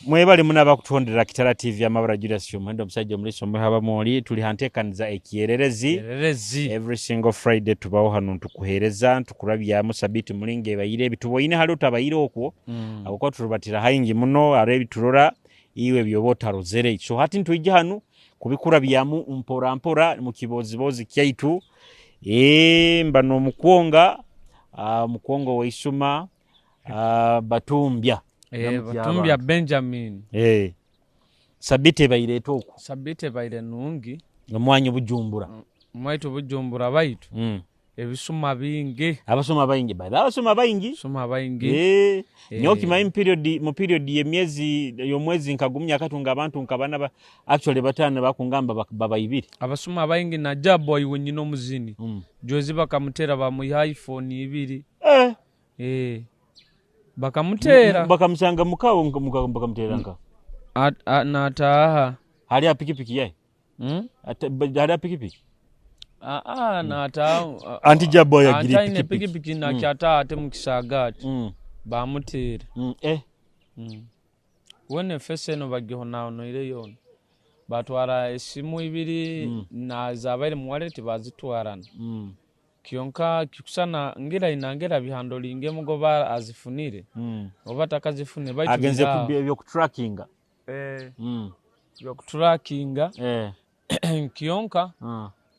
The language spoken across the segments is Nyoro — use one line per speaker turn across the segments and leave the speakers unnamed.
Mwebale muno abakutuhondera Kitara TV, amabara Julius Kyomuhendo, omusajja omuliisa omuha bamwoli. Tuli ha nteekaniza Ekyererezi.
Kyererezi.
Every single Friday tubaho hanu ntukuheereza, ntukurabyamu sabiiti mulinga ebaire ebituboine hali otabaire okwo, habwokuba turubatira haingi muno, hariho ebiturora iwe ebyoba otarozere. So hati nitwija hanu kubikurabyamu mpora mpora mu kibooziboozi kyaitu. Mba n'omukwonga, omukwonga ow'eisuma, Batumbya.
Batumbya Benjamin.
Sabiiti ebaire eta okwo?
Sabiiti ebaire nungi.
Omwanya Bujumbura.
Mwaitu Bujumbura baitu ebisuma bingi.
Abasuma baingi, babe abasuma baingi.
Abasuma baingi.
Nyowe okimanyi mu period y'emyezi, y'omwezi nka gumu nyakatunga abantu nka bana, actually bataano bakungamba babaibire.
Abasuma baingi na Jabu iwe nyina omuzini. Jozi bakamutera bamuiha iPhone ibiri. Bakamutera.
Bakamusanga muka bakamutera nka?
Nataaha.
Hali ha pikipiki yaye? Hali ha pikipiki?
Nataaha.
Anti Jabu yagira
aine
pikipiki.
Pikipiki nakyataaha ate mu kisaagaati. Bamutera. Wena efeso eno bagihonahonoire yoona. Batwara esimu ibiri na zabaire mu wallet bazitwarana. Kyonka kikusana ngira inangira bihandolinge mugoba azifunire. Oba takazifune baitu
agenze
bira-
ku byokutrackinga.
Byokutrackinga. Kyonka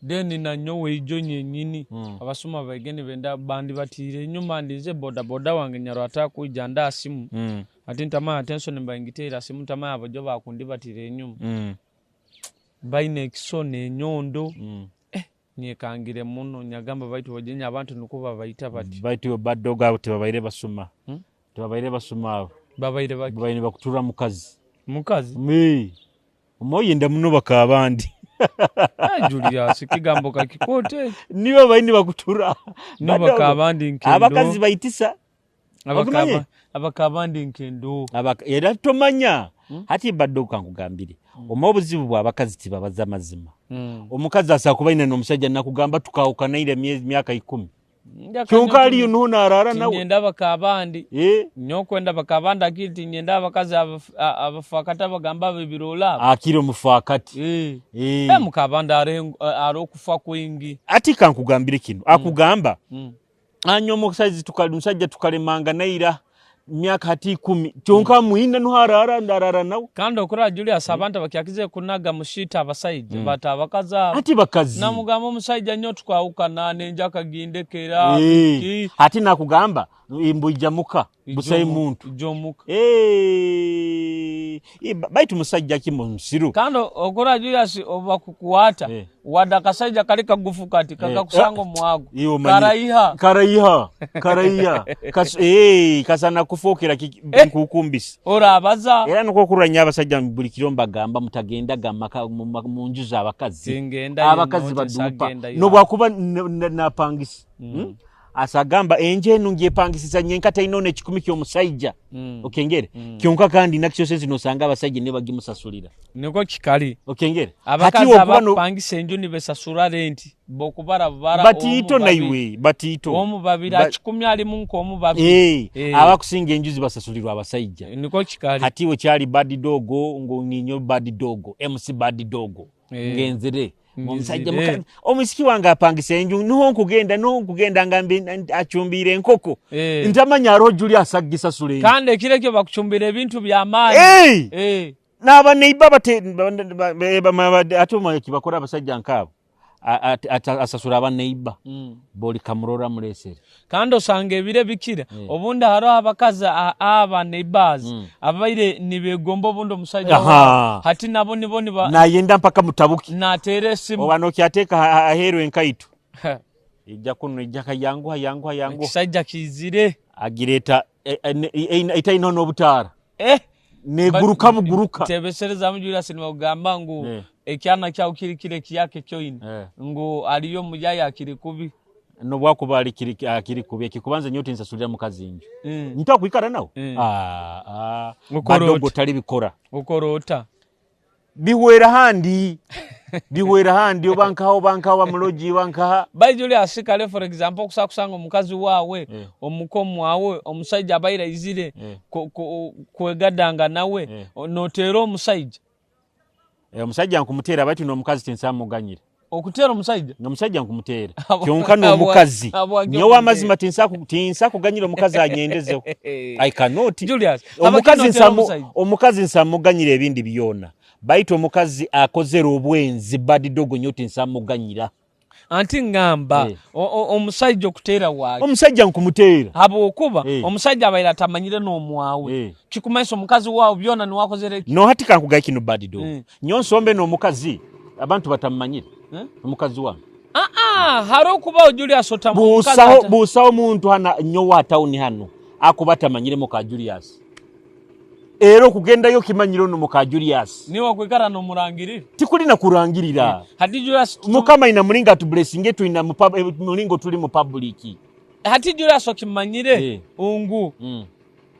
then nanyowe ijo nyenyini abasuma baige nibenda bandi batiire enyuma, ndinze boda boda wange nyarwa atakwija nda simu. Ati ntamanya attention mbaingiteera simu, ntamanya abajo bakundi batiire enyuma. Baine ekiso n'enyondo. Nyekangire muno, nyagamba baitu bajenya abantu nukwo babaita bati.
Baitu badogo abo tebabaire basuma. Tebabaire basuma abo.
Babaire baki?
Babaire bakutura mukazi.
Mukazi?
Me. Omoyenda muno bakabandi.
Julius, kigambo kakikote.
Nibo baine bakutura.
Nibo bakabandi nkendo.
Abakazi baitisa. Okumanye?
Abakabandi nkendo.
Era tomanya. Hati badogo kankugambire. Omu obuzibu bw'abakazi tibabaza mazima. Omukazi asobola kuba aine n'omusajja nakugamba tukahukanaire myaka 10. Kyonka aliyo nuho narara nawe.
Tinyenda abakabandi. Nyokwenda abakabandi akiri tinyenda abakazi abafakati abagamba abebirola abo.
Akiri omufakati.
Mukabandi ari okufa kwingi.
Ati kankugambire kino. Akugamba. Anyo omusajja omusajja tukalemanga naira myaka hati 10. Kyonka mwina nuho arara ndarara nawe.
Kandi okura Julius abantu abakyakize kunaga mushita abasajja bata abakazi abo.
Ati bakazi.
Namugamba omusajja nyo twawukana nenja kagindekera.
Ati nakugamba imbuija muka busayi muntu.
Ijomuka.
Baitu musajja ki musiru.
Kandi okura Julius oba kukuwata. Wada kasajja kali kagufu kati kakakusanga omwago.
Iyo manyi.
Karaiha.
Karaiha. Karaiha. Kasana kufokera nkukumbisi.
Orabaza.
Era nuko kuranya abasajja buli kiro mbagamba mutagenda gamaka mu nju z'abakazi.
Singenda
Abakazi
yeno,
badupa.
sagenda yo.
Nobwakuba napangisi. Asagamba enje enu ngyepangisiza nyenka taino n'ekikumi ky'omusajja. Okengere. Kyonka kandi nakyo sensi nosanga abasajja ne bagimusasulira.
Niko kikali.
Okengere.
Abakazi
Hati okuba no
abapangisa enju nibesasura renti. Bokubara bara
Batiito
omu babiri.
naiwe, batiito.
Omu babiri, akikumi alimu nk'omu babiri.
Abakusinga enju zibasasulirwa abasajja.
Niko kikali.
Hati we kyali bad dog, ngo ninyo bad dog, MC bad dog. Ngenzire. Omusajja mukazi, omusiki wange apangisa enju, niho nkugenda, niho nkugenda ngambe acumbire enkoko. Ntamanya aro Julius agisasula enju.
Kandi ekiro ekyo bakucumbira ebintu by'amaanyi.
N'aba neighbor bate, ate omanyi kibakora abasajja nkaabo. Asasura aba neighbor. Boli kamurora mulesere.
Kandi osanga ebire bikira. Obundi hariho abakazi aba neighbors abaire nibegomba obundi omusajja wabo. Hati nabo nibo niba
Nayenda mpaka mutabuki.
Nateera esimu.
Oba nokyateka aheeru enkaito. Ijja kuno, ijja kayanguha, yanguha, yanguha.
Ekisajja kizire.
Agireeta, etaino n'obutaara. Neguruka buguruka.
Tebesereza Julius nibagamba ngu ekyana kyawe kiri kire kiyake kyoine. Ngu aliyo muyaya akiri kubi.
Nobwakuba ali akiri kubi ekikubanza nyote nsasulira mukazi nju. Ntakwikara nawe?
Ukora
Badogo
ota.
tali bikora.
Ukora ota.
Bihwera handi, bihwera handi, oba nkaha, oba nkaha, oba mulogi, oba nkaha.
Baija ori asikale, for example, okusobola kusanga omukazi waawe, omukomu waawe, omusaija abaire aizire kwegadanga nawe, noteera omusaija?
Omusaija nkumuteera, baitu n'omukazi tinsamuganyira.
Okuteera omusaija?
Omusaija nkumuteera, kyonka n'omukazi nyowe amazima tinsakuganyira omukazi anyendezeho. I cannot.
Julius,
omukazi nsamuganyira ebindi byona, baitu omukazi akozere obwenzi bad dog nyowe tinsamuganyira.
Anti ngamba omusaija okuteera waaki?
Omusajja nkumuteera.
Habwokuba omusajja abaire atamanyire n'omwawe. Kikumanyisa omukazi waawe byona niwe akozere ki?
No hati kankugaye kinu bad dog. Nyowe nsombe n'omukazi abantu batamumanyire. Omukazi wange.
Hariho okubaho Julius
otamukazi. Busaho omuntu hana nyowe aha tawuni hano akuba atamanyire muka Julius. Era okugendayo okimanyire onu muka Julius.
Niwe wakwikara nomurangirira.
Tikuli na kurangirira.
Hati Julius
Mukama ina mulinga atu blessing twina mulingo tuli mu public.
Hati Julius okimanyire ngu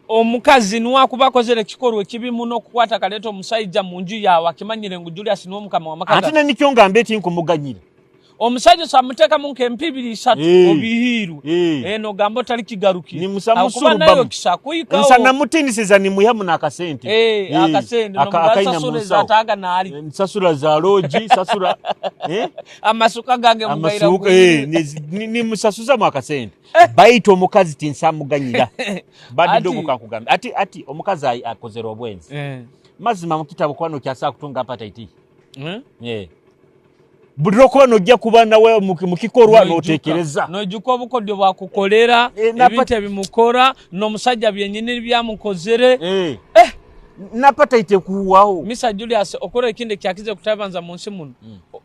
omukazi niwe akuba akozere ekikorwa ekibi muno okukwata akaleeta omusaija mu nju yaawe akimanyire ngu Julius niwe mukama w'amaka.
Ati na nikyo ngamba eti nkumuganyira.
Omusaija osamuteekamu nk'empi ibiri isatu obihiirwe. Nogamba otali kigarukire.
Ahakuba
nawe kisa kuhikaho.
Nsa namutinisiza nimwihamu n'akasente.
Akasente
nomugasasura
ezataaga naali.
Nsasura za loogi, sasura.
Amasuka gange mugaira.
Nimusasuzamu akasente. Baitu omukazi tinsamuganyira. Badi dogo kankugamba. Ati ati omukazi akozere obwenzi. Mazima mukitabo kuba nokyasa kutunga appetite. Buli lwokuba nojja kuba nawe mukikorwa notekereza.
Noijuka obukodyo bwakukolera, ebintu ebimukora, n'omusajja byenyini byamukozere.
N'appetite ekuhwaho.
Mr Julius, okora ekindi ekyakize kutabanza mu nsi muno,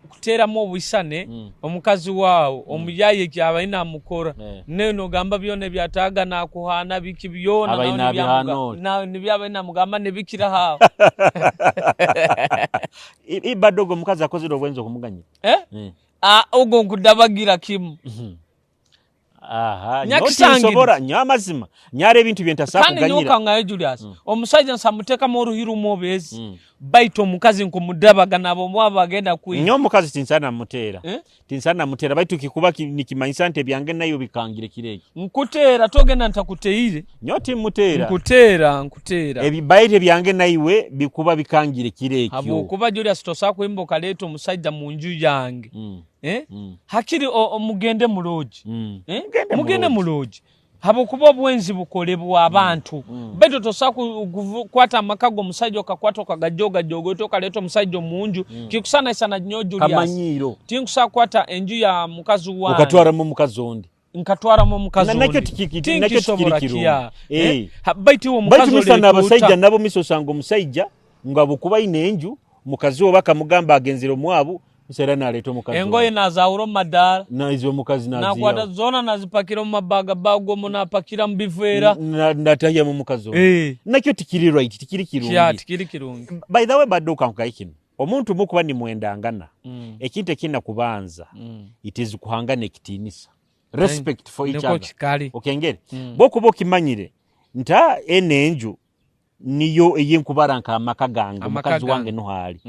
kuteeramu obwisane omukazi waawe, omuyaye ekyabaire namukora, nawe nogamba byona ebyataaga nakuhaana biki byona nawe nibyo abaire namugamba nibikiraho aho.
Ibadde ogwo omukazi akozere obwenzi okumuganyira?
Ogwo nkudabagira kimu.
Nyakisangira nyo amazima nyara ebintu byentasobola
kuganyira. Kandi nyowe kangaye Julius, omusajja nsamutekamu oruhi rumu obeezi, baitu omukazi nkumudabaga nabo mwabo bagenda
kwija. Nyowe omukazi tinsaana muteera. Tinsaana muteera baitu kikuba nikimanyisa nti ebyange nayo bikangire kiro eki.
Nkuteera togenda ntakuteire.
Nyowe timmuteera.
Nkuteera nkuteera.
Baitu ebyange naiwe bikuba bikangire kiro ekyo.
Habwokuba Julius tosobola kuhimba okaleeta omusaija munju yange. Hakiri mugende mu loogi. Mugende mu loogi. Habwokuba obwenzi bukolebwa abantu. Baitu tosobola kukwata amaka g'omusaija okakwata okagajogajoga oti okaleeta omusaija omunju. Kikusanaisana nyowe Julius.
Kamanyiiro.
Tinkusobola kukwata enju ya mukazi wange.
Okatwaramu omukazi ondi.
Nkatwaramu omukazi
ondi.
Tinkisobora kiya. Baitu iwe omukazi
oleeta ota? N'abasaija nabo misa osanga omusaija ngu habwokuba aine enju, mukazi we oba akamugamba agenzere omwabu, misa era naleeta omukazi
Engoye
ondi.
nazaahura omu madaara.
Naiza omukazi
Nakwata
naziihaho.
zoona nazipakira omu mabagabaga omu napakira mu biveera.
Natahyamu omukazi ondi. Nakyo tikiri right, tikiri
Kya
kirungi.
tikiri kirungi.
By the way mbadde okankugaye kinu. Omuntu mukuba nimwendangana, ekintu ekina kubanza it is kuhangana ekitiinisa. Respect for each
Nikwo
other.
kikari.
Okengere? Bwokuba okimanyire nta eno enju niyo eyenkubara nk'amaka gange,
Amaka
omukazi wange
gange.
nuho ali.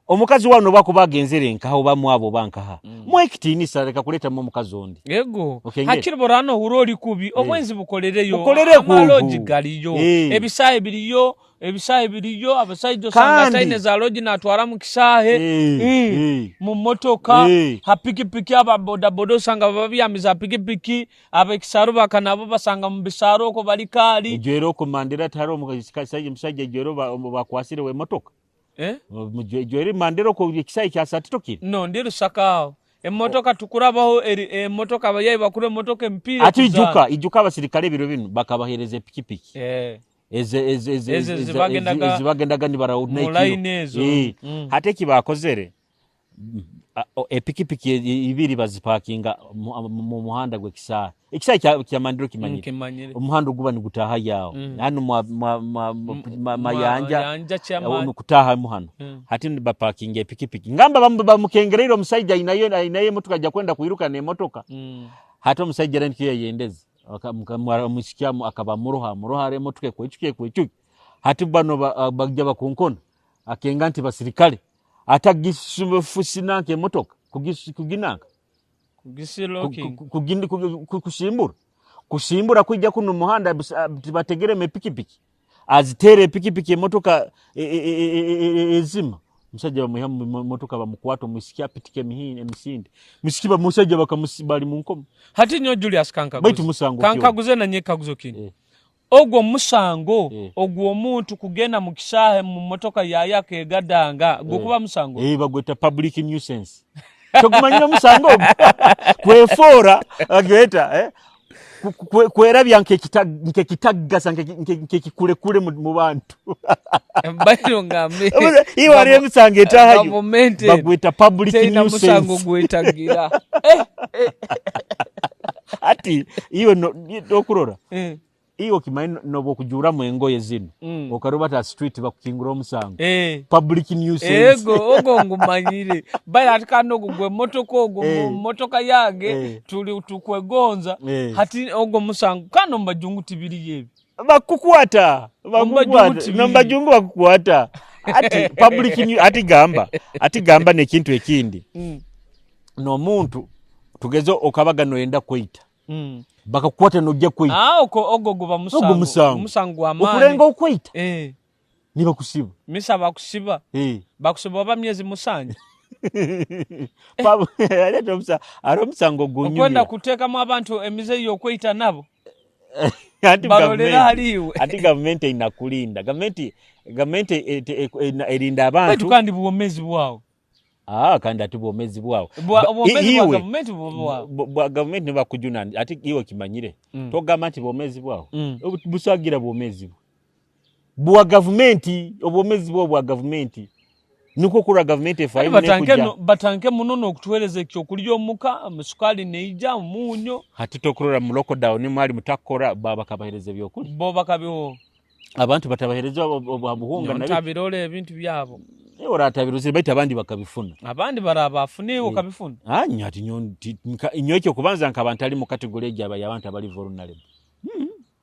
Omukazi wawe noba kuba agenzere nkaha oba mwabo oba nkaha, muhe ekitiinisa, leka kuleetamu omukazi ondi.
Ego.
Okengere?
Hakiri boraba nohurra ori kubi, obwenzi bukolereyo.
Bukolere ku
Amaloogi
ogu.
gariyo, ebisaahe biriyo, ebisaahe biriyo, abasaija osanga
Kandi
ataine za loogi natwara mu kisaahe, mu motoka, ha pikipiki, aba bodaboda osanga bababyamize ha pikipiki, Ab'ekisaaru baka nabo basanga mu bisaaru okwo bali kaali.
Ejwere okwo Mandera tihariho omushaija ejwere bakwasire w'emotoka. Ejwere Mandera okwo ekisaayi kya Satito kiri.
No, ndi Lusaka aho. Emotoka tukurabaho eri emotoka abayayi bakura emotoka emipiira
Ati
ekuzaana.
ijuka, ijuka abasirikare ebiro binu bakabahereza epikipiki.
Ezo ezibagendaga
Ezibagendaga nibarahuna
mu
ekiro.
line ezo.
Hati eki bakozere, epikipiki ibiri bazipakinga mu muhanda gw'ekisaayi. Ekisaayi kya Mandera okimanyire?
Nkimanyire.
Omuhanda oguba nigutaahayo aho. Hanu Mayanja,
Mayanja Chairman.
kutaahamu hanu. Hati nibapakinga epikipiki. Ngamba bamukengereire omusaija ainayo emotoka aija kwenda kwiruka n'emotoka. Hati omusaija era nikyo yayendeze. Omwisiki akaba amuroho, amuroho areba emotoka ekwecuke ekwecuke. Hati bano baija bakonkona, akenga nti basirikale. Atagisifusinanka emotoka kuginanka
Kugisiloking.
Kusimbura kusimbura kwijja kuno muhanda tibategeremu epikipiki, aziteera epikipiki emotoka ezima, omusajja bamwiha mu motoka bamukwata, omwisiki apitika emisinde, mwisiki bamusajja bali mu nkomo.
Hati nyo Julius kankaguze.
Baitu musango ki ogwo?
Kankaguze nanye ekaguzo kinu.
Eh.
Ogwo musango ogwo omuntu kugenda mu kisaahe mu motoka yaye akegadanga gukuba musango?
Eh, bagweta public nuisance. Togumanyire omusango ogwo? Kwefoora agweta kwerabya nkekitagasa, nkekikulekule mu bantu.
Bairo ngambe.
Iwe hariyo emisango etahayo.
Gavumenti
Bagweta public
terina musango
nuisance.
Gwetagira.
Ati iwe okurora iwe okimanyi noba okujuramu engoye zino okarubata street bakukingura omusango. Public nuisance.
Ego ogwo ngumanyire, baira ati kandi ogwo gwe motoka ogwo mu motoka yange tuli tukwegonza. Hati ogwo musango kandi omubajungu tibiriyo ebi.
Bakukwata.
Omubajungu
Bakukwata.
tibiri.
Nomubajungu bakukwata. Ati public ati gamba, ati gamba nekintu ekindi. N'omuntu tugeze okabaga noyenda kwita, bakakukwata nojja kwita.
Ah, ogwo guba musango.
Ogwo musango.
Musango gwa maani.
Okulenga okwita nibakusiba.
Misa bakusiba. Bakusiba oba myezi 7.
Aleeta ari omusango
Okwenda
gunyumira.
kuteekamu abantu emize y'okwita nabo.
Anti
Balolera haliwe.
Ati gavumenti erina kulinda, gavumenti erinda abantu.
Baitu kandi bwomezi bwawe.
Ah, kandi ati bwomezi bwawe.
Obwomezi bwa
Iwe,
gavumenti bwoba bwawe.
Bwa gavumenti nibakujuna, ati iwe kimanyire. Togamba nti bwomezi bwawe. Busagira bwomezi bwe bwa gavumenti, obwomezi bwawe bwa gavumenti, niko kura gavumenti efayo.
Ati batanke muno n'okutuweereza ekyokulya omuka, sukali neija, omunyo.
Hati tokurora mu lockdown mwali mutakora, baba bakabahereza ebyokulya.
Bo bakabiho.
Abantu batabahereza obuhunga
na ntabirole ebintu byabo.
Oratabirozere, baitu abandi bakabifuna.
Abandi barabafuna, iwe okabifuna.
Anya ati nyo ekyo kubanza nkaba ntali mu category egi abantu abali vulnerable.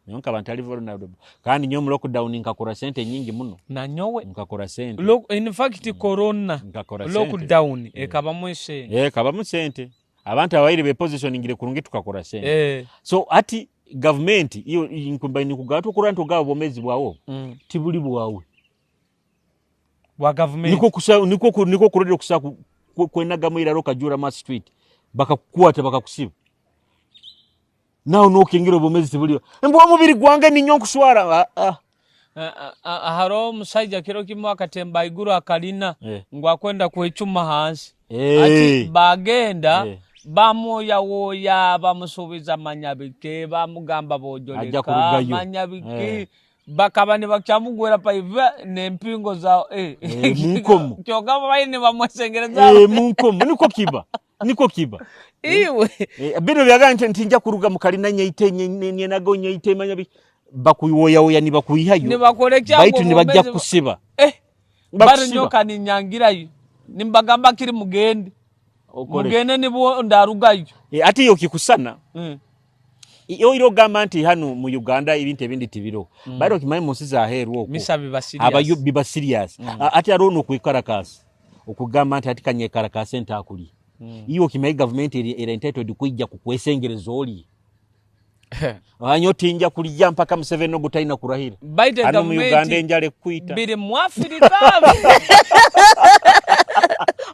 Nyo nkaba ntali vulnerable, kandi nyo mu lockdown nkakora sente nyingi muno.
Nanyowe.
Nkakora sente.
In fact corona
Nkakora sente.
Lockdown ekabamu esente.
Eh, kabamu sente, abantu abaire be positioningire kurungi, tukakora sente. So ati gavumenti iyo nkumba nikugaba tukura ntugaba obwomezi bwawo tibuli bwawe.
Bwa gavumenti.
Niko kusa niko kurorera kusa kwenagamu iraro kajura ma street bakakukwata bakakusiba, nawe nokingira obwomezi tibuli mbwa omubiri gwange ninyo nkuswara. Ah, ah.
Hariho omushaija kiro kimwe akatemba iguru akalina ngu akwenda kwecuma hansi. Ati bagenda bamwoyawoya, bamusuubiza manyabike, bamugamba
Ajja
bojoleka
kurugayo.
manyabike. Bakaba nibakyamugwera paiva n'empingo za
Eh, mu nkomo.
Kyonka babaire nibamwesengereza.
Eh, mu nkomo niko kiba, niko kiba.
Iwe.
Eh, bino byaga nti nja kuruga mu kalina nyeite nyenago nyeite manya bakuwoyawoya nibakuyihayo.
Nibakora ekyangu.
Baitu nibajja kusiba. Bakusiba.
Barinyoka ninyangirayo nimbagamba kiri mugende.
Okole.
Mugende nibwo ndarugayo.
Eh, ati iyo kikusana iyo iro ogamba nti hano mu Uganda ebintu ebindi tibiro, bari okimanyi mu nsi zaheeru okwo
Misa biba serious.
Abayo biba serious. Ati hariho n'okwikarakasa okugamba nti ati kanyekarakase ntakulya. Iyo okimanyi gavumenti eri entitled kwijja kukwesengereza oli anyo tinja kulya mpaka Museveni ogwo talina kurahira.
Baite
Hano mu
gavumenti
Uganda enjala ekukwita.
Biri mu Afirika.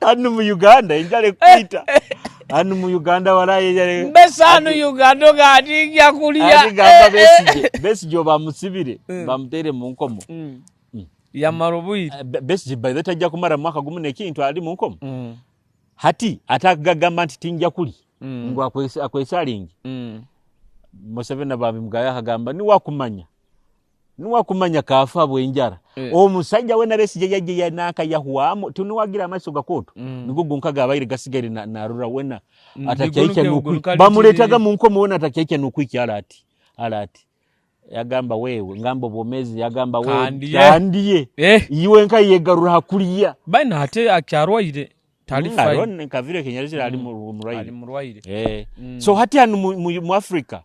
Hano mu Uganda enjala ekukwita, hano mu Uganda walayi enjala
Mbese hano Uganda ogatinja kulya.
Ati gamba Besigye, Besigye bamusibire, bamutere mu nkomo.
Yamara obwire.
Besigye by the tajja kumara mwaka gumu n'ekintu ali mu nkomo. Hati atagagamba nti tinja kulya ngu akwesalingi. Museveni bamugaya akagamba niwakumanya, niwakumanya kafa bwenjara. Omusajja we na Besigye yajje yanaka yahwamu tuniwagira amaiso gakoto nigo gonka gabaire gasigaire narura wena atakyaikya nukwi bamuletaga mu nkomo wena atakyaikya nukwi alati alati yagamba wewe ngamba obwomezi yagamba wewe.
Kandiye.
Kandiye. Iwe nka yegarura hakuliya.
Baina ate akyarwaire tali fine.
Arone kavire kenyalizira ali murwaire.
Ali murwaire.
So hati hano mu Africa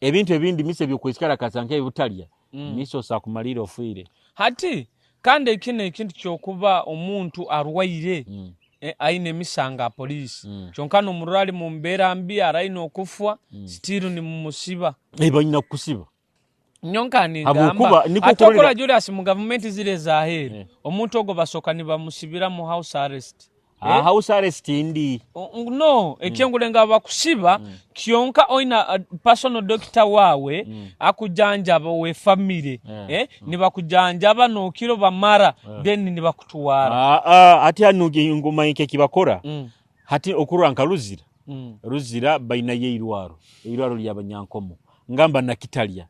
ebintu ebindi mise byokwesikara kasanke ebutalya miso sakumalira ofuire.
Hati Kandi eki n'ekintu ky'okuba omuntu arwaire aine emisango aha poliisi kyonka nomurora ari mu mbeera mbi araine okufwa still nimumusiba.
Banyina kukusiba.
Nyowe ningamba
Habwokuba nikwo
ate
okurorera
okora Julius mu gavumenti ziri ez'aheeru omuntu ogwo basooka nibamusibira mu house arrest.
Ah, house arrest ndi.
No, ekyengulenga bakusiba kyonka oina personal doctor wawe akujanjaba owe family nibakujanjaba nokiro bamara then nibakutwara.
Ah, ah, ati hanu ngoma nke kibakora hati okurwa nka Luzira. Luzira bainayo eirwaro, eirwaro ly'abanyankomo ngamba nakitalya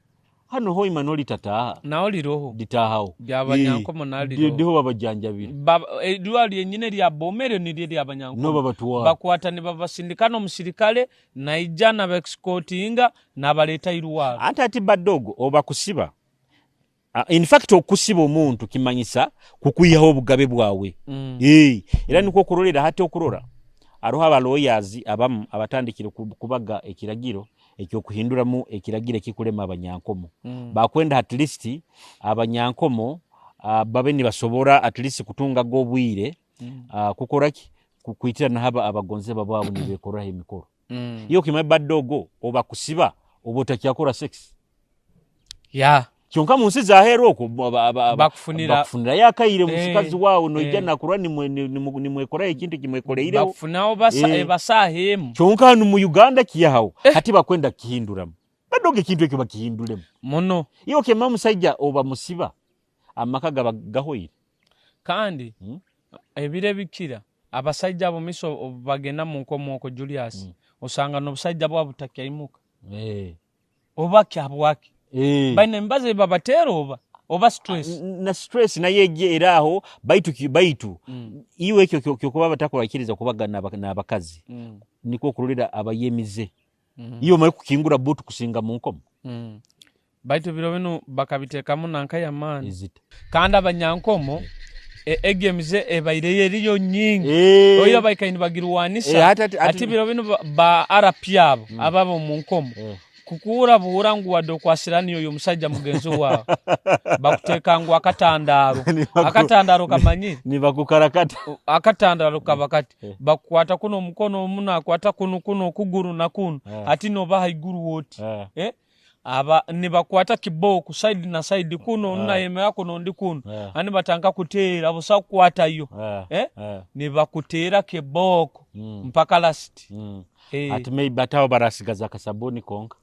hano hoima nolitataha.
Naho liroho.
Litahaho.
Lyabanyankomo naliroho.
Ndiho babajanjabira.
Eirwaro lyenyine lya bomere niryo eryabanyankomo.
No babatwara.
Bakwata nibabasindika n'omusirikale naija nabaescortinga nabaleta irwaro.
Ante ati badogo obakusiba. In fact okusiba omuntu kimanyisa kukwihaho obugabe bwawe. Era nikwo okurorera hati okurora hariho abalawyers abamu abatandikire kubaga ekiragiro ekyokuhinduramu ekiragiro ekikulema abanyankomo. Bakwenda at least abanyankomo babe nibasobora at least kutungaga obwire kukoraki kwitira naho abagonzebwa baabo nibekoraho emikoro. Iyo okimanya badogo obakusiba oba otakyakora sex. Kyonka mu nsi zaheeru okwo bakufunirayo akaire omusikazi waawe noija nakurwa nimwekoraho ekintu kimwekoreireho.
Bakufunaho basaaha emu.
Kyonka hanu mu Uganda kiyahaho hati bakwenda kukihinduramu. Badogo ekintu ekyo bakihinduremu.
Muno.
Iyo okimanya omusaija oba musiba amaka gaba gahoire.
Kandi ebiro ebikira abasaija abo miso obu bagenda mu nkomo okwo Julius osanga n'obusaija bwabo butakyaimuka. Oba kyabwaki? Baine emibazi ei babateera oba stress?
Na stress nayo ejja era aho baitu baitu iwe ekyo kyokuba batakwakiriza kubaga n'abakazi nikwo okurorera abayemize. Iwe omanye kukingura buutu kusinga mu nkomo.
Baitu biro binu bakabiteekamu nanka y'amaani.
Ezita.
Kandi abanyankomo egi emize ebaireyo eriyo nyingi. Oiyo baikaire nibagirwanisa. Hati biro binu ba RP abo ababa omu nkomo kukuura buura ngu wadde okwasiraniyo oyo omusajja mugenzi waawe bakuteeka ngu akatandaaro. Akatandaaro kamanyire?
Nibakukarakata.
Akatandaaro kaba kati bakukwata kuno omukono omu nakwata kunu kuno okuguru na kunu hati noba haiguru oti. Aba nibakwata kibooko side na side kuno onu nayemera kuno ondi kuno ani batandika kuteera busa kukwatayo nibakuteera kibooko mpaka last.
Ati maybe ati aho barasigaza akasabuni konka.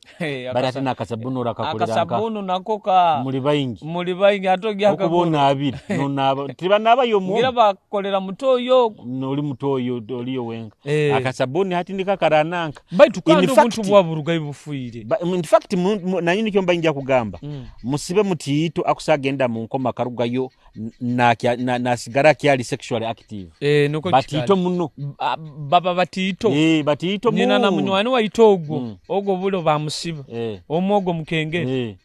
Bari ati nakasabuni orakakorera nka.
Akasabuni nako ka
muri baingi.
Muri baingi ate
okuba onaabire nonaaba tibanaabayo omu.
Ngira bakukorera mutoyo ogwo.
Nori mutoyo oriyo wenka. Akasabuni hati niko akarananka.
Baitu kandi obuntu bwa burugayo bufiire.
In fact nanye nikyo mba nja kugamba. Musibe mutiito akusagenda mu nkoma akarugayo nasigara akyali sexually active.
Nuko
Batiito muno.
Baba batiito.
Batiito
muno. Nyina na munywani waitu ogwo. Ogwo bulo bamusiba. Omwo ogwo mukengere.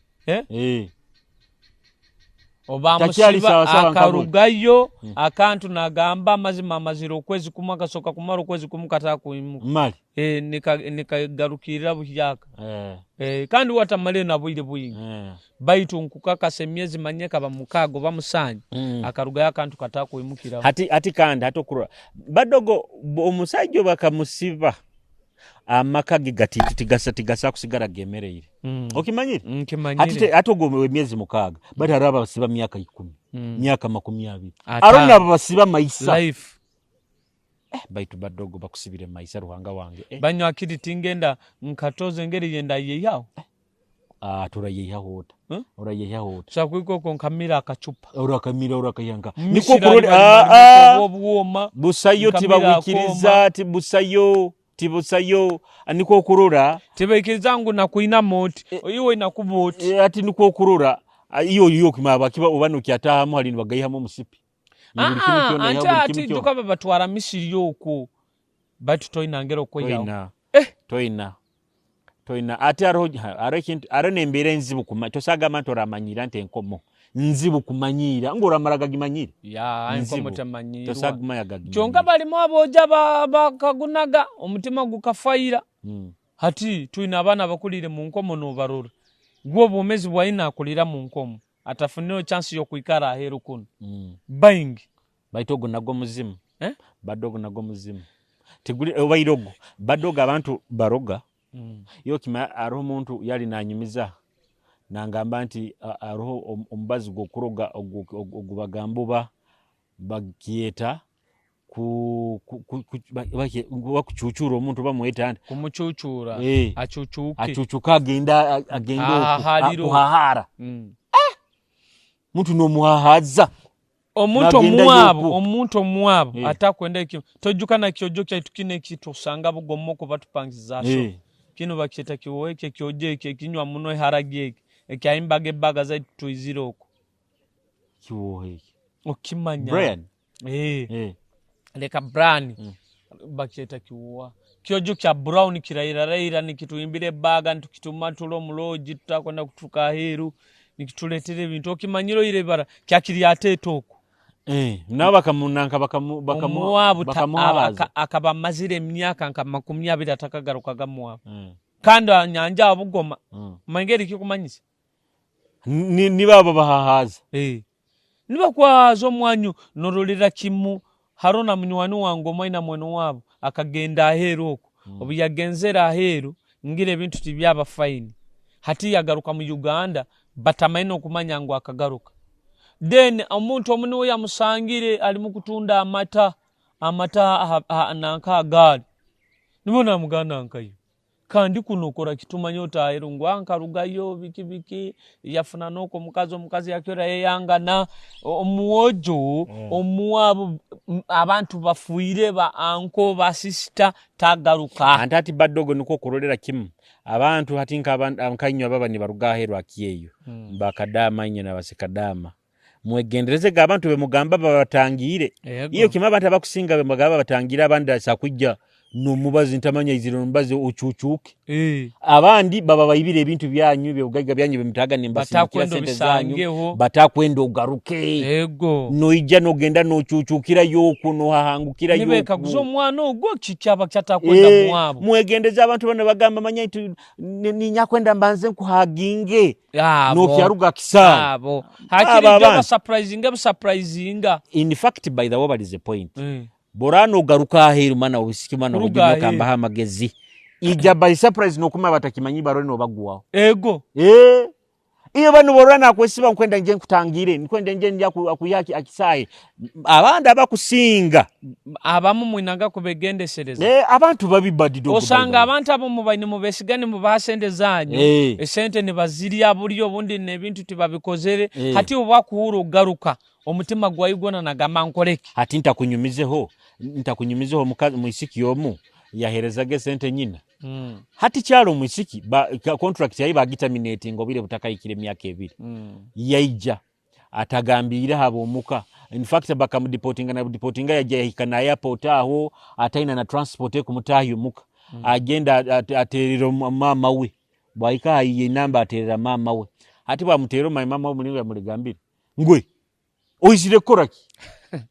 Obamusiba akarugayo akantu nagamba amazima amazira okwezi kumwe akasoka kumara okwezi kumwe katakuimuka.
Mali.
Nikagarukirira buhyaka. Kandi watamale na bwire bwingi. Baitu nkukakasa emyezi manyeka bamukago bamusanya akarugayo akantu katakuimukira.
Hati kandi hati okurora badogo omusajja bakamusiba amaka ge gati tigasa kusigara gemereire. Okimanyire?
Nkimanyire.
Hati ogwo emyezi 6 bali hariho abasiba myaka 10, myaka 20. Hariho nabo basiba maisa.
Life.
Baitu badogo bakusibire maisa Ruhanga wange.
Banywa akiri tingenda nkatoze engeri yenda yeyaho.
Turayeyaho ota. Orayeyaho ota.
Sakwiko ko nkamira akacupa.
Orakamira orakayanka.
Niko kurora obwoma.
Busayo tibawikiriza tibusayo. Tibusayo niko kurora.
Tibaikiriza ngu nakuina moti. Iwe inakuba oti.
Ati niko kurora. Iyo iyo kimaba kiba obano kyatahamu hali nibagayihamu omusipi.
Ante ati tukaba batwara Misiri okwo. Baitu toina ngero kweyaho.
Toina. Toina ate hariho ekintu hariho n'embeera enzibu tosagamba nti oramanyira nti enkomo nzibu kumanyiira ngu oramara gagimanyire.
Ya enkomo tamanyiirwa.
Tosagumaya gagimanyire.
Kyonka balimu abooja bakagunaga omutima gukafaira. Hati twine abaana abakulire mu nkomo n'obarora. Gwe obwomezi bwaine akulira mu nkomo. Atafunireho chance y'okwikara aheeru kunu. Baingi.
Baitu ogu nagwo muzimu.
Eh?
Bado ogu nagwo muzimu. Tiguli obaire ogu. Bado ogu abantu baroga. Iwe okimanya haroho omuntu yali nanyumiza nangamba nti haroho omubazi gw'okuroga ogubagamba oba bakyeta bakucucura omuntu bamweta nti
Kumucucura.
Eh.
Acucuke.
Acucuka agenda agenda oku
Ahaharire oku.
kuhahara. Muntu nomuhahaza.
Omuntu
Nagenda
omuwabo,
yoku.
Omuntu omuwabo atakwenda ekyo. Tojuka na kyojo kyaitu kino ekitusanga bugomoko batupangiza so. Kino bakyeta kiwowe ekyo ekyojo ekyo ekinywa muno eharagi eki. Ekyayimbaga ebaga zaitu twizire okwo.
Kiwowe ekyo.
Okimanya.
Brian.
Leka Brian. Bakyeta kiwowa. Kyojo kya brown kirairaraira nikituimbira ebaga nitukituma tula omuloji tutakwenda kuturuka aheeru nikituleetera ebintu okimanyire oire ibara kyakiri ateeta okwo.
Nabo bakamunanka
Omuwabu
bakamuhaza.
Akaba amazire emyaka nka 20 atakagarukaga muwabu. Kandi anyanja abugoma. Mangeri kikumanyisa?
Niba babahahaza.
Niba kwahaza omwanyu norolera kimu harona munywani wange omwaina mwene wabo akagenda aheeru okwo. Obu yagenzere aheeru ngira ebintu tibyaba fine. Hati yagaruka mu Uganda batamaine okumanya ngu akagaruka. Then omuntu omu niwe yamusangire ali mu kutunda amata, amata nanka agaali. Nibo namuganda nkayo. Kandi kuno okora kitumanya otaheru ngu ankarugayo biki biki yafuna noko omukazi, omukazi yakyora yeyangana omuwojo omuwabo abantu bafuire ba anko ba sister tagaruka.
Ante ati badogo niko kurolera kimu abantu hati nkainywa baba nibaruga aheru akyeyo. Bakadama inye nabasekadama. Mwegendereze ga abantu bemugamba babatangire. Iyo kima abantu abakusinga bemugamba babatangire abandi asakujja nomubazi ntamanya iziro nomubazi ocucuke. Abandi baba baibire ebintu byanyu byobugaiga byanyu bemutaga nimbasindikira
Batakwenda
sente zanyu.
obisangeho.
Batakwenda ogaruke. Noija nogenda nocucukira yoku nohahangukira yoku.
Nibekaguza omwana ogwo kikyaba kyatakwenda mwabo.
Mwegendeze abantu bano bagamba manya nti ninyakwenda mbanze nkuhaginge. Nokyaruga kisaawe.
Abo. Hakiri
Abo
jo
abantu.
basurprisinga, basurprisinga.
In fact by the way what is the point? Borano ogaruka aheeru mana obusiki mana
Kuruga
obugye
aheeru.
nokambaho amagezi. Ija by surprise nokuma batakimanyi barone obaguwaho.
Ego.
Iyo bano borana akwesiba nkwenda nje nkutangire, nkwenda nje nja akuyaki akisaye. Abandi abakusinga.
Abamu mwinaga kubegendesereza.
Abantu babi badi dogo.
Osanga abantu abo mubaine mubesigane mubaha sente zanyu. Esente nibazirya buri obundi n'ebintu tibabikozere. Hati obwakuhura ogaruka omutima gwawe gwona nagamba nkoreki.
Hati ntakunyumizeho mukazi mwisiki omu yaherezaga esente nyina. Hati kyalo mwisiki contract yayi bagiterminating obwire butakayikire emyaka ebiri. Yaija atagambire habo omuka. In fact bakamudeportinga na deportinga yaja yahika na airport aho ataina na transport ekumutahi omuka. Agenda aterera mama we. Bwaika ayiye namba aterera mama we. Hati bwamutera mama we mulingo yamuligambire. Ngwe oizire koraki?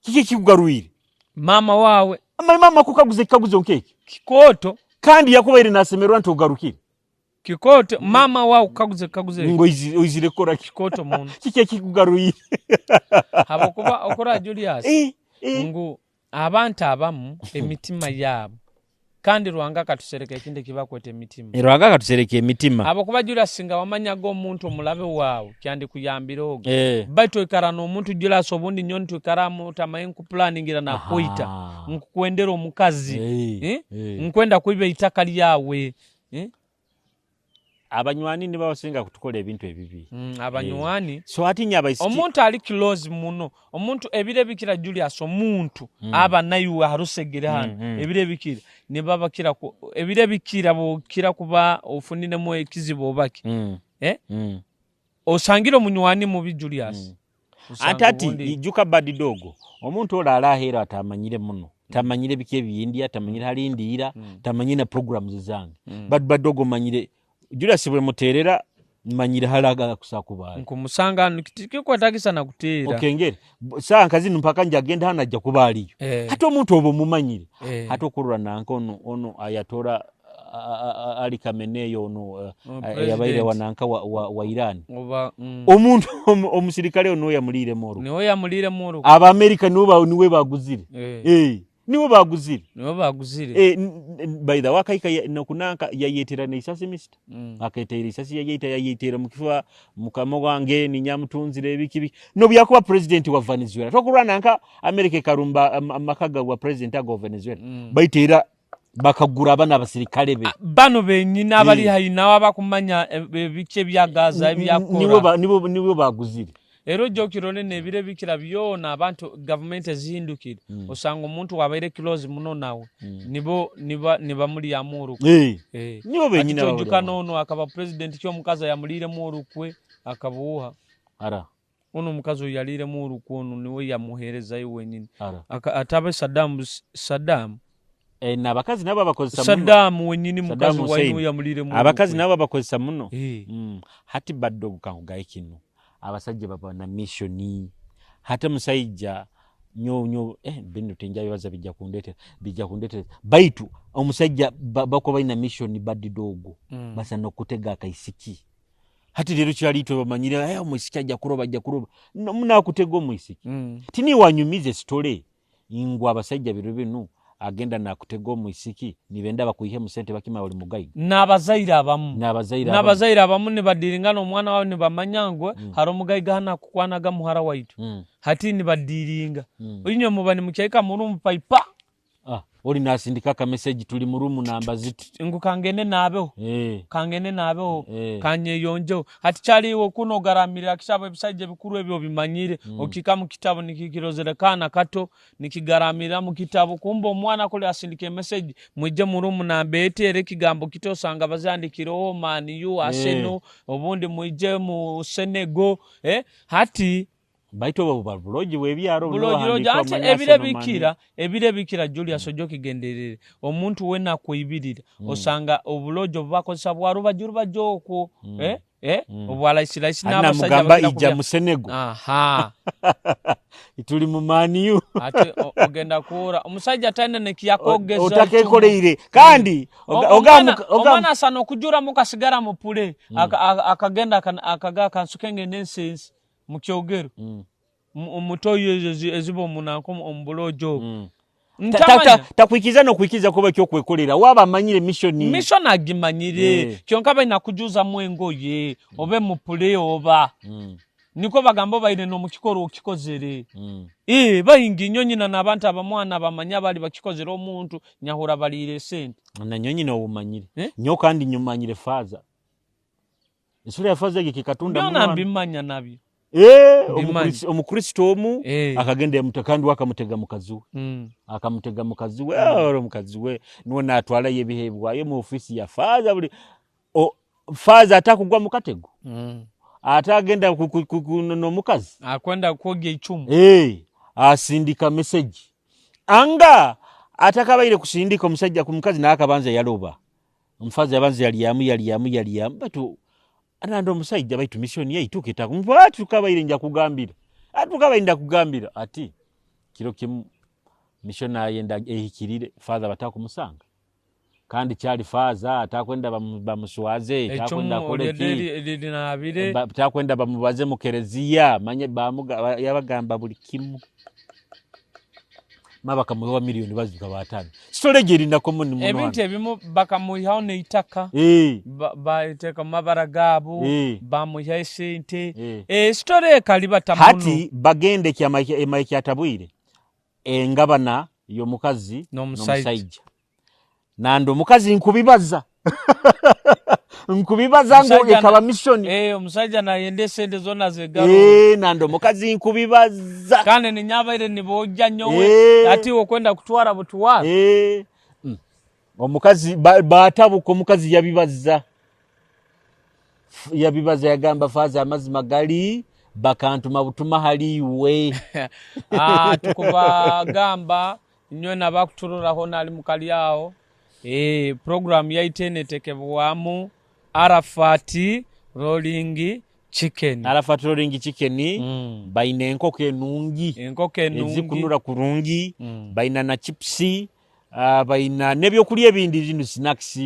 Kiki kikugarwire?
Mama wawe.
Ama mama kukaguza kikaguzo nkeki.
Kikoto.
Kandi yakubaire nasemerwa nti ogarukire.
Kikoto mama wawe kukaguza kikaguzo.
Ngo oizire koraki?
Kikoto muno.
Kiki kikugarwire?
Habokuba okora Julius. Ngu abantu abamu emitima yabo. Kandi Ruhanga akatusereka ekindi kibakweta emitima.
Ruhanga akatusereka emitima.
Habokuba Julius singa wamanyaga omuntu omulabe wawe kyandi kuyambira ogo. Baitu oikara n'omuntu Julius obundi nyo ntwikaramu otamaye nkuplaningira nakwita. Nkukwendera omukazi. Nkwenda kuiba itaka lyawe.
Abanywani nibo abasinga kutukola ebintu ebibi.
Abanywani.
So ati nyabaisiki.
Omuntu ali close muno. Omuntu ebire bikira Julius omuntu aba naiwe harusegere hano. Ebire bikira nibaba kira ku, ebire bikira bokira kuba ofunine mu ekizibu obaki. Osangire omunywani mubi Julius. Osanga
Ate ati,
obundi
ijuka badi dogo. Omuntu olala ahera atamanyire muno. Tamanyire biki ebindi, tamanyire halindira, tamanyire na programs zange. Bad badogo manyire Julius bwe muterera manyire halaga kusakubala.
Nkumusanga kikwetagisa na kutera.
Okengere. Saa nkazi mpaka nja agenda hana ajja kuba aliyo. Hata omuntu obo mumanyire. Hata okurura nanka ono ayatora Ali Khamenei ono yabaire wananka wa Iran.
Oba,
Omuntu omusirikale ono yamuliiremu olukwe.
Niwe yamuliiremu olukwe.
Abamerika niwe baguzire. Niwe baguzire.
Niwe baguzire.
By the way, akaika nokunanka yayetera neisasi misita. Aketera isasi yayeta yayetera mukifuba, mukama wange ninyamutunzire ebiki biki. Nobyakuba president wa Venezuela. Tokurwana nka Amerika ekarumba amaka wa president ago Venezuela. Baitera bakagura abana abasirikale be.
Bano benyini abali hayi nawe abakumanya ebiki ebya Gaza ebyakora.
Niwe baguzire.
Era ojja okirole n'ebiro ebikira byona abantu gavumenti ezihindukire, osanga omuntu wabaire close muno nawe, nibo nibamulyamu orukwe.
Nibo benyini.
Ati tojuka nono akaba president ky'omukazi yamuliiremu orukwe akabuuha.
Ara.
Ono omukazi oyo yaliiremu orukwe ono niwe yamuheerezayo wenyini. Atabe Saddam.
N'abakazi nabo abakozesa muno.
Saddam wenyini mukazi waine yamuliiremu.
Abakazi nabo abakozesa muno. Hati badde kankugaye kino. Abasajja baba na mission. Hata musajja nyo nyo bino tenja bibaza bijja kundetera. Baitu omusajja bako balina mission badi dogo. Basa nokutega akaisiki. Hati rero kyali itwe bamanyire omwisiki ajja kuroba ajja kuroba. No, munakutega omwisiki. Tini wanyumize story ingwa abasajja biro binu agenda nakutega omwisiki nibenda bakuihe mu sente bakima bali mugayi.
N'abazaire abamu. N'abazaire abamu nibadiringana omwana wawe nibamanya ngo hari omugayiga hana kukwanaga muhara waitu. Hati nibadiringa. Inywe muba nimukyaika mu room paipa.
Oli nasindika ka message tuli mu room namba ziti.
Ngu kangene nabeho. Kangene nabeho. Kanyeyonjo. Hati kyaliwo kuno garamirira kitabo ebisajja bikuru ebyo bimanyire. Okika mu kitabo nikikirozerekana kato nikigaramira mu kitabo kumba omwana kule asindike message mwijje mu room namba etere kigambo kitosanga bazandikiro Man U Arsenal obundi mwijje mu Senegal hati
baito bo buloji webyaro
buloji ate ebire bikira Julius Ojoki genderere omuntu wena kuibirira osanga obulojo bubakozesa bwa rubajuruba joko obwalaisilaisi
n'abasajja bagenda ijja mu Senegal.
Aha.
Ituli mu Man U.
Ate ogenda kuora omusajja tayina nekiyakogeza
otakekoleire kandi
omwana asana okujura mu kasigara mu pule akagenda akaga kansukenge nensense mu kyogero omutoyo ezibo omunanko omubulojo.
Takwikiza no kuba kyo kwekolera waba amanyire mission
agimanyire kyonka balina kujuza mu engoye obe mu pule oba niko bagamba baine no mukikoro okikozere bayingi nyonyi na nabantu abamwana bamanya bali bakikozere omuntu nyahura balire sente
na nyonyi no umanyire nyo kandi nyumanyire faza isura ya faza gikikatunda
muno mbimanya nabyo.
Omukristo omu akagenda yamutakandi wakamutega mukazi we. Akamutega mukazi we omukazi we niwe natwala yebihebwayo mu ofisi ya faza buli faza atakugwa mukatego. Atagenda n'omukazi
akwenda kwogya icumu
asindika message anga atakabaire kusindika omusajja ku mukazi n'akabanza yaloba omufaza yabanza yaliyamu batu anando omusajja baitu mission yaituke takumva tukabaire nja kugambira atukabaire ndakugambira ati kiro kimu mission ayenda ehikirire father batakumusanga kandi kyali faza atakwenda bamuswaze atakwenda koleki atakwenda bamubaze mu kerezia manye bamuga yabagamba buli kimu mabaka muwa milioni bazuka batano storage erinda common muno
ebintu ebimu bakamuhaho neitaka baiteka mabara gabo bamuha esente story kaliba tamuno
hati bagende kya maiki atabwire engabana y'omukazi n'omusajja nando omukazi nkubibaza nkubibaza ngo ekaba mission
omusajja nayende sente zona zegaro
nando omukazi nkubibaza
kandi ninyabaire nibojja nyowe ati okwenda kutwara butwara
omukazi batabuka omukazi yabibaza yagamba faza amazima gali bakantuma butuma haliwe
tukubagamba nywe nabakuturoraho nali mukali aho program yaitene tekebwamu Arafat Rolling Chicken.
Arafat Rolling Chicken baina enkoko enungi ezikunura kurungi baina na chipsi baina nebyokulya ebindi zino snacks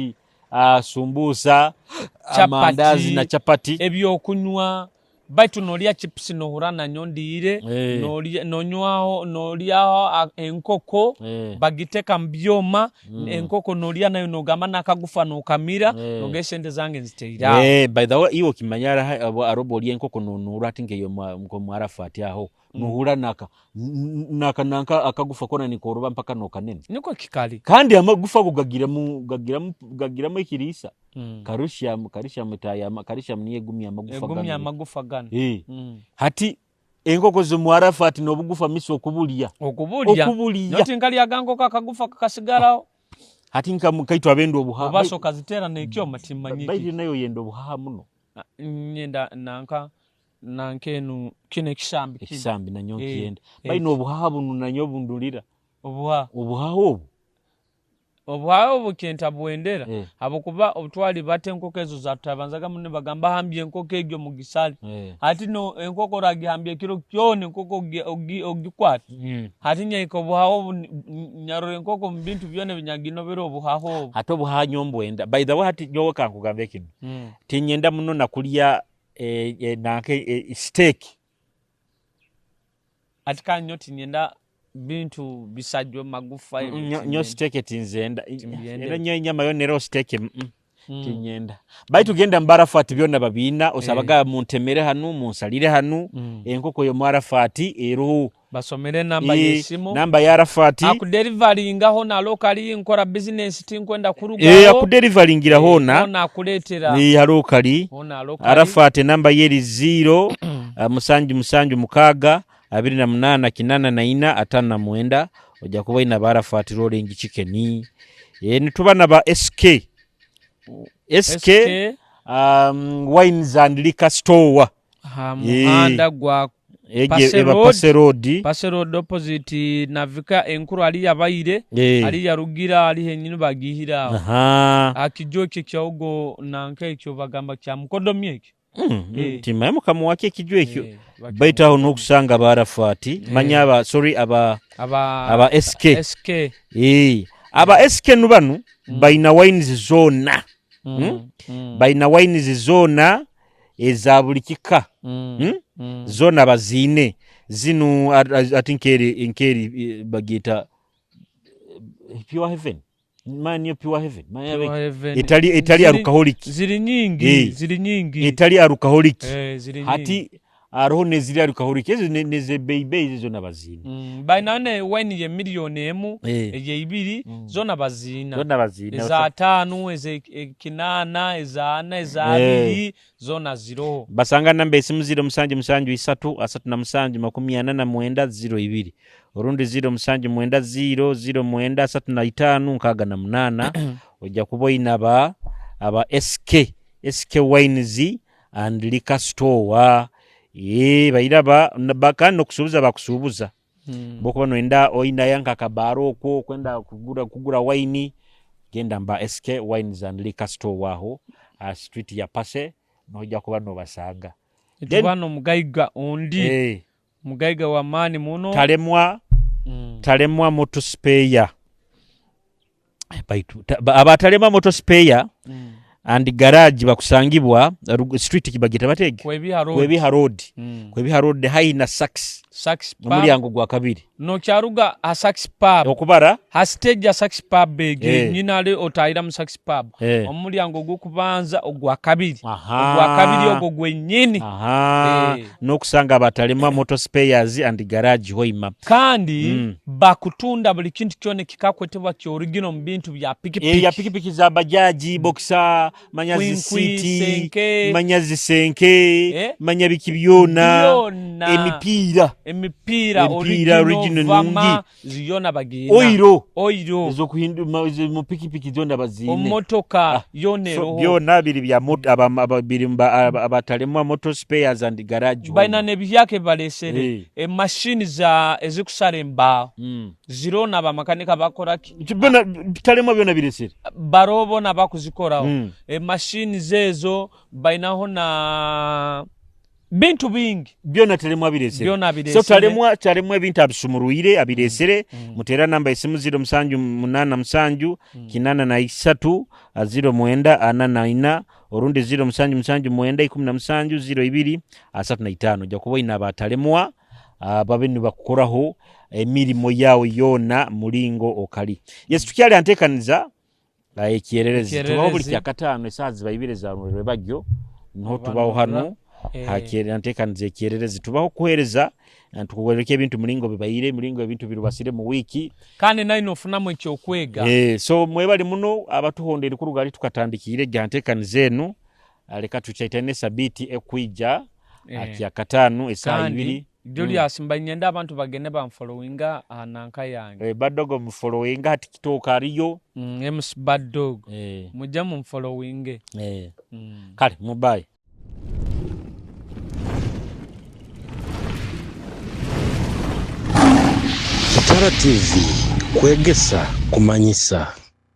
Sumbusa,
Chapati.
Amandazi na chapati.
Ebyokunywa, baitu nolya chips nohurra nanyowe ndiire, nonywaho, nolyaho enkoko, bagiteka mu byoma, enkoko nolya nayo nogamba nakagufa nokamira, nogamba esente zange nziteire aho.
By the way, iwe okimanya haro obu orya enkoko nonuura hati nk'omwarafu ati aho nohurra naka naka nanka akagufa koona nikoroba mpaka nokanena.
Nikwo kikali.
Kandi amagufa ago gagiramu ekiriisa, calcium, etayama calcium niyo egumya amagufa
egumya
gano.
Amagufa gano.
Hati enkoko z'omwarafu ati n'obugufa misi okubulya.
Okubulya.
Okubulya.
Noti nkalyaga nkoko akagufa kakasigaraho.
Hati nka kaitu abenda obuhaha.
Oba okaziteera n'ekyoma timmanyi.
Bairi nayo yenda obuhaha muno.
Nyenda nanka enu kino ekisambi kino.
Ekisambi nanyo nkiyenda. Baina obuhaha bunu nanyo bundulira.
Obuhaha.
Obuhaha obu.
Obuhaha obu kintabwendera, habwokuba obutwali bata enkoko ezo zatutabanzaga muno nibagamba hambya enkoko egyo mugisale. Hati no enkoko oragihambya ekiro kyona, enkoko ogikwata. Hati nyaika obuhaha obu nyarora enkoko omu bintu byona ebinyaginobere obuhaha obu.
Hati obuhaha nyo mbwenda. By the way, hati nyowe kankugambe kinu, tinyenda muno nakulya nanka steak.
Ati kandi nyo tinyenda bintu bisajwe magufa ebyo.
Nyo
Tinyenda.
Steak tinzenda.
Timbyenda.
Era nyo enyama yona era steak tinyenda. Baitu genda mbarafu ati byona babiina osabaga muntemere hanu, munsalire hanu. Enkoko y'omwarafati eroho.
Basomere namba y'esimu.
Namba ya Arafati.
Akuderivaringaho nalokali nkora bizinesi tinkwenda kurugaho.
Akuderivaringira hona.
Hona akuleetera.
Halokali.
Hona alokali.
Arafati namba yeri 0 7 7 6 28 84 59. Ojja kuba ina ba Arafati Rolling Chicken. Nituba na ba SK. SK,
SK.
Wines and Liquor Store.
Ha muhanda gwa
Ege
Pase
eba
Road.
Pase Road.
Pase Road opposite Navika enkuru ali yabaire, ali yarugira ali henyini bagihira aho. Akijo ekyo kyogo nanka ekyo bagamba kya mukodomi ekyo.
Timaye mukama wake ekijo ekyo.
Bakyo
Baitu aho n'okusanga ba Arafati, manya aba, sorry, aba
aba
aba SK.
SK.
Aba SK nu banu baina wines zona. Baina wines zona eza buli kika. Zona baziine zinu ati nkeri bagiyita Pure Heaven, mani Pure Heaven. Mani
Pure Heaven.
Etali alcoholic.
Ziri nyingi, ziri nyingi.
Etali alcoholic.
Ziri nyingi.
Hati hariho neziri alcoholic ezo nezebeibei ezo zona baziine.
Baina ne wine ye 1 million, eye 2, zona baziina.
Zona baziine.
Eza 5, eza 8, eza 4, eza 2, zona ziroho.
Basanga namba esimu 077 337 49 02 orundi 079 0 09 35 68. Ojja kuba oyina aba SK Wines and Liquor Store. Bairaba kandi nokusuubuza bakusuubuza. Bokuba noyenda oyinayo nk'akabaaro okwo okwenda kugura wine, genda mba SK Wines and Liquor Store aho street ya Pase nojja kuba nobasanga.
Tuba n'omugaiga ondi, mugaiga w'amaani muno.
Talemwa. Talemwa Motor Spare, baitu aba Talemwa Motor Spare and Garage bakusangibwa street kibagita batege
Kwebiha Road.
Kwebiha Road. Kwebiha Road haihi na Sax.
Sax Pub.
Omulyango gwa kabiri.
Nokyaruga ha Sax Pub.
Okubara
ha stage ya Sax Pub egyo nyina ali otayira mu Sax Pub, omulyango ogw'okubanza ogwa kabiri. Ogwa kabiri ogwo gwennyini.
N'okusanga abatalema Motor Spares and Garage hoima.
Kandi bakutunda buli kintu kyona ekikakwetebwa kyorigino mu bintu bya pikipiki.
Ya pikipiki za bajaji, boxer, manya
Kwinkwi,
zisiti,
senke.
Manya zisenke, manya biki byona.
Byona.
Emipiira.
Emipiira.
Emipiira
original,
original
vama
nungi.
Ziyona bagina.
Oiro.
Oiro.
Ezokuhindu mu pikipiki zonna baziine.
Omotoka yona
So
eroho.
Byona biri bya moto aba biri abatalemwa Motor Spares and Garage.
Balina n'ebihyaka ebibalesere. Emashini za ezikusara embaaho zirona abamakanika bakoraki.
Byona bitalemwa byona biresere.
Baroho bona bakuzikoraho. Emashini zezo bainaho na Bintu bingi
Byona Talemwa abiresere.
Byona
So
abiresere.
Talemwa ebintu abisumurwire, abiresere. Mutera namba esimu 0787 83 0944, orundi 0779 17 02 35. Ojja kuba oyina abatalemwa babe nibakukoraho emirimo yawe yoona mulingo okali. Yes, tukyali antekaniza ekyererezi. Tubaho buli
Ekyererezi.
Kyakataano esaaha ziba ibiri za rwebagyo, niho
Oba
tubaho
norora.
hanu. Hakyera ntekaniza ekyererezi, tubaho kuhereza, tukuwereka ebintu mulingo bibaire, mulingo ebintu birubasire mu wiiki.
Kandi naine ofunamu ekyokwega.
So mwebali muno abatuhondera kuruga ali tukatandikire gyantekaniza enu. Leka tukyaitane sabiti ekwija, kyakataano esaaha
Kandi
ibiri.
Julius, mba nyenda abantu bagende banfollowinga aha nanka yange.
Badogo mufollowinga hati kitooka ariyo.
MC Bad Dog. Mujje mumfollowinge.
Kale mubaye.
Kitara TV, kwegesa, kumanyisa.